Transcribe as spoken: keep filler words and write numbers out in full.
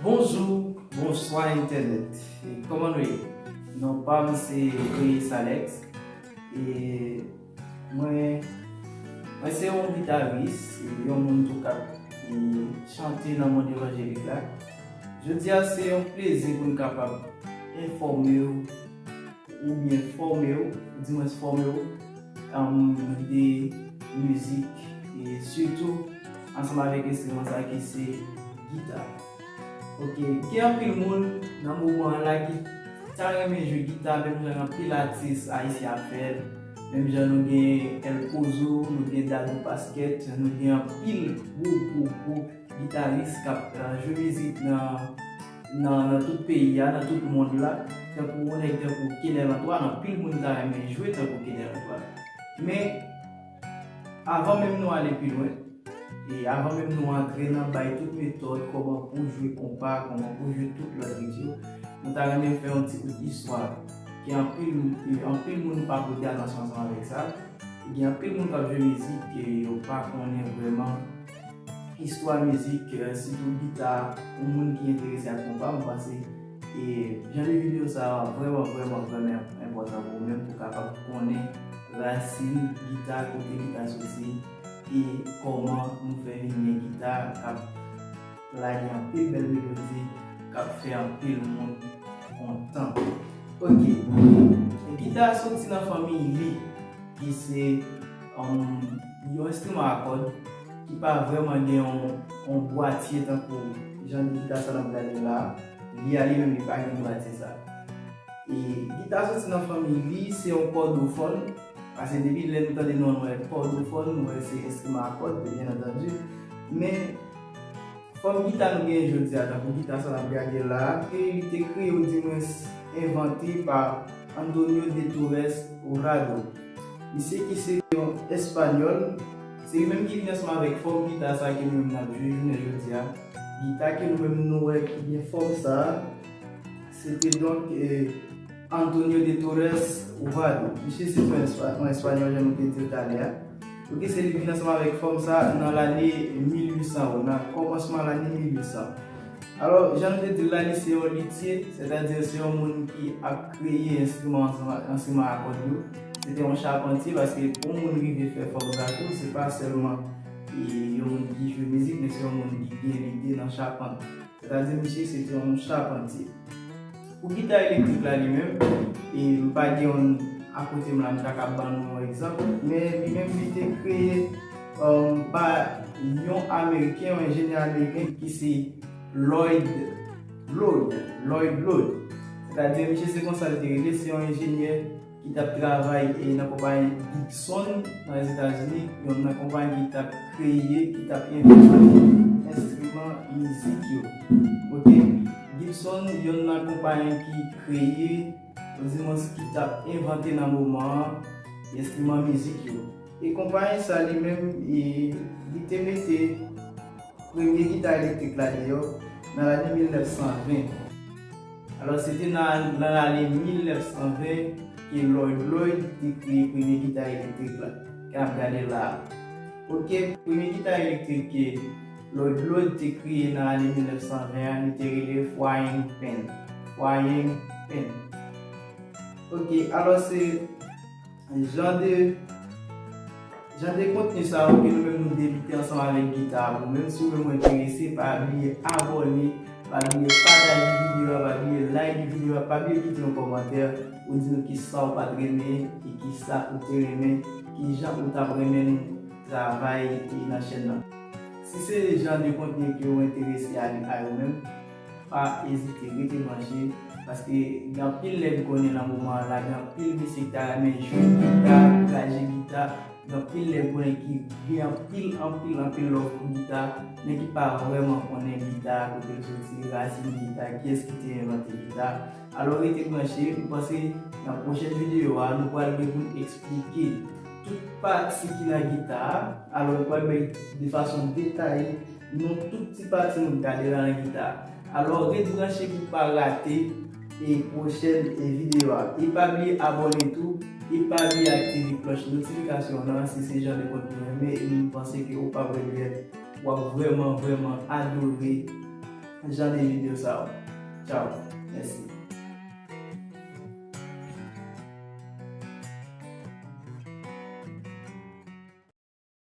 Bonjou, bonswa entènèt. E kòman nou ye? Non pa m se Reyes Alex. E mwen, mwen se yon gitaris, e yon moun tou k ap, e, chante nan mond evanjelik la. Jodi a se yon plezi pou n kapab enfòme w oubyen fòme w, ou dimwens fòme w, um, de mizik, e sitou ansanm avèk enstriman sa ki se gita. Ok, gen anpil moun nan moman an la ki ta renmen jwe gita, menm jan anpil atis ayisyen ap fè l. Menm jan nou gen El Pozo, nou gen Dadou Pasquet, nou gen anpil gwo, gwo, gwo gitaris k ap, eh, jwe mizik nan, nan, nan tout peyi a, nan tout mond la. Tankou yon nèg tankou Kenel Antoine, anpil moun ta renmen jwe tankou Kenel Antoine. Men, avan menm nou ale pi lwen, e avan menm nou antre nan bay tout metòd kòman pou jwe konpa, kòman pou jwe tout lòt rit yo, nou ta renmen fè yon ti kout istwa. Gen anpil, anpil moun pa pote atansyon ansanm avèk sa. Gen anpil moun k ap jwe mizik ke yo pa konnen vrèman istwa mizik, eh, sitou gita, yon moun ki enterese ak konpa, m panse, e jan de videyo sa a vrèman, vrèman, vrèman enpòtan pou ou menm pou w kapab konnen rasin gita, kote gita soti, e kòman nou fè vin gen gita k ap lage anpil bèl melodi k ap fè anpil moun kontan. Ok. Gita soti nan fanmi li, ki se, um, yon enstriman a kòd ki pa vrèman gen yon, yon bwatye tankou jan gita sa n ap gade la. Li a li menm li pa gen bwatye sa. E gita soti nan fanmi li, se yon kòdofòn. Paske depi lè nou tande non an, nou wè kòdofòn, nou wè se enstriman a kòd, byen antandi. Men fòm gita nou genyen jodi a, tankou gita sa n ap gade la, ke li te kreye ou dimwens envante pa Antonio de Torres Hurtado. Misye ki se yon Espanyòl, se li menm ki vin ansanm avèk fòm gita sa ke nou menm n ap jwe jounen jodi a. Gita ke nou menm nou wè ki gen fòm sa, se te donk, eh, Antonio de Torres Hurtado. Misye se yon Espa-, yon Espanyòl, jan nou te di l talè a. Ok, se li vin ansanm avèk fòm sa nan lane mil uit san yo, nan kòmansman lane mil uit san. Alò, jan nou te di l la, li se yon litye, sètadi se yon moun ki ap kreye enstriman, enstriman a kòd yo. Se te yon chapantye, paske pou yon moun rive fè fòm sa tou, se pa sèlman, e, yon moun ki jwe mizik, men se yon moun ki gen lide nan chapant. Sètadi, misye se te yon chapantye. Pou gita elektrik la li menm, e m pa gen youn akote m la, m ta ka ban nou yon egzanp, men li menm li te kreye, um, pa yon Ameriken, yon enjenyè ameriken ki se Lloyd Lloyd, Lloyd Lloyd. Sètadi, misye se konsa l te rele, se yon enjenyè ki t ap travay, e, nan konpayi Gibson nan Lèzetazini, yon nan konpayi ki t ap kreye, ki t ap envante enstriman mizik yo. Ok? Gibson, yon nan konpayi ki kreye, odimwens ki t ap envante nan moman an, enstriman mizik yo. E konpayi sa li menm, e, li te mete premye gita elektrik la deyò nan lane mil nèf san ven. Alò, se te nan, nan lane mil nèf san ven ke Lloyd Lloyd te kreye premye gita elektrik la, ke n ap gade la a. Ok, premye gita elektrik ke Lloyd Lloyd te kreye nan lane mil nèf san ven an, li te rele Frying Pan. Frying Pan. Ok, alò se jan de, jan de kontni sa yo ke nou menm nou debite ansanm avèk gita a. Bon, menm si ou menm ou enterese, pa bliye abòne, pa bliye pataje videyo a, pa bliye like videyo a, pa bliye kite yon kòmantè pou di nou kisa ou pa t renmen e kisa ou te renmen, kijan ou t ap renmen nou travay e nan chèn nan. Si se jan de kontni ke ou enterese a, a yo menm, pa ezite, rete branche, paske gen anpil nèg konnen nan moman an la, gen anpil mesye ki ta renmen jwe gita, kraze gita, gen anpil nèg konnen ki gen anpil, anpil, anpil love pou gita, men ki pa vrèman konnen gita, kote l soti, rasin gita, kiyès ki te envante gita. Alò, rete branche, m panse nan pwochèn videyo a, nou pral gen pou n eksplike tout pati ki nan gita a. Alò, nou pral bay de fason detaye non tout ti pati nou gade la nan gita a. Alò, ret branche pou pa rate e pwochèn e videyo a. E pa bliye abòne tou, e pa bliye aktive klòch notifikasyon an si se jan de kontni ou renmen, e m panse ke ou pa regrèt, w ap vrèman, vrèman adore jan de videyo sa yo. Tchao. Mèsi.